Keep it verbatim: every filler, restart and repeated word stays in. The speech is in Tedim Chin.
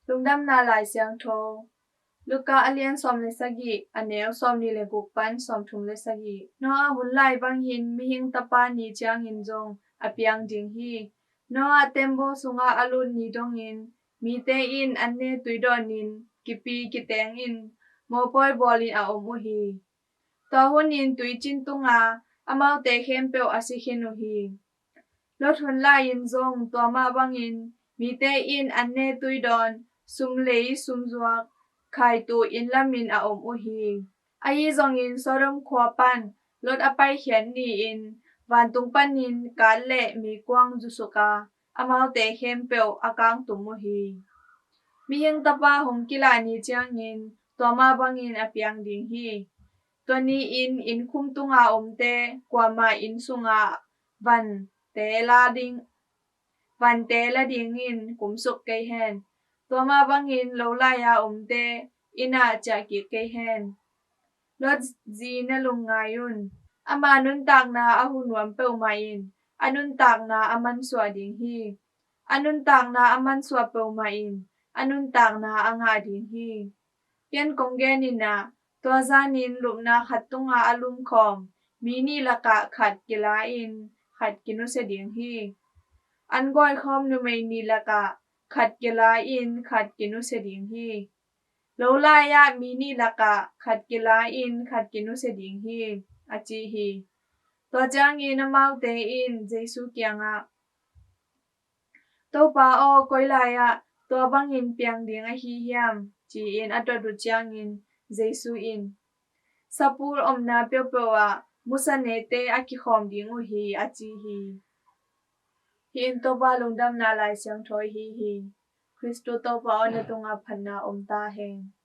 Lungdamna Lai Siangtho. Luka a lian sawm le sagih, a neu sawmnih le guk pan sawmthum le sagih. Noah hun lai bang hin mihing tapa ni ciangin zong a piang ding hi. Noah tembaw sungah a lut ni dongin mite in an ne tui dawnin kipi kitengin mopawi bawlin a om uh hi. Tua hunin tuicin tunga amaute khempeuh a si khin uh hi. Lot hun lai-in zong tua mah bangin mite in an ne tui dawn, sum lei sum zuak, khaitu inn lamin a om uh hi. Ahi zongin Sodom khua pan Lot a paikhiat ni-in vantung panin kat le meikuang zusuka amaute khempeuh a kangtum uh hi. Mihing tapa hong kilah ni ciangin tua mah bangin a piang ding hi. Tua ni-in inn khum tunga omte kuama inn sunga vante la ding, vante la dingin kumsuk kei hen. Tua mah bangin lo lai-a omte inn ah ciah kik kei hen. Lot zi na lungngai un. Ama nuntakna a hu nuam peuhmah in a nuntakna a mansuah ding hi. A nuntakna a mansuah peuhmah in a nuntakna a ngah ding hi. Ken kong genin ah, tua zanin lupna khat tunga a lumkhawm mi nih lakah khat kila-in khat kinusia ding hi. An gawikhawm numei nih lakah khat kila-in khat kinusia ding hi. Lo lai-ah mi nih lakah khat kila-in khat kinusia ding hi, a ci hi. Tua ciangin amaute in Jesu kiangah, "Topa aw, koi lai-ah tua bangin piang ding ahi hiam?" ci-in a dot uh ciangin Jesu in, "Sapul omna peuhpeuh ah musa nete a kikhawm ding uh hi," a ci hi. Hih in Topa Lungdamna Lai Siangtho ahi hi. Khristu Topa aw, na tungah phatna om ta hen.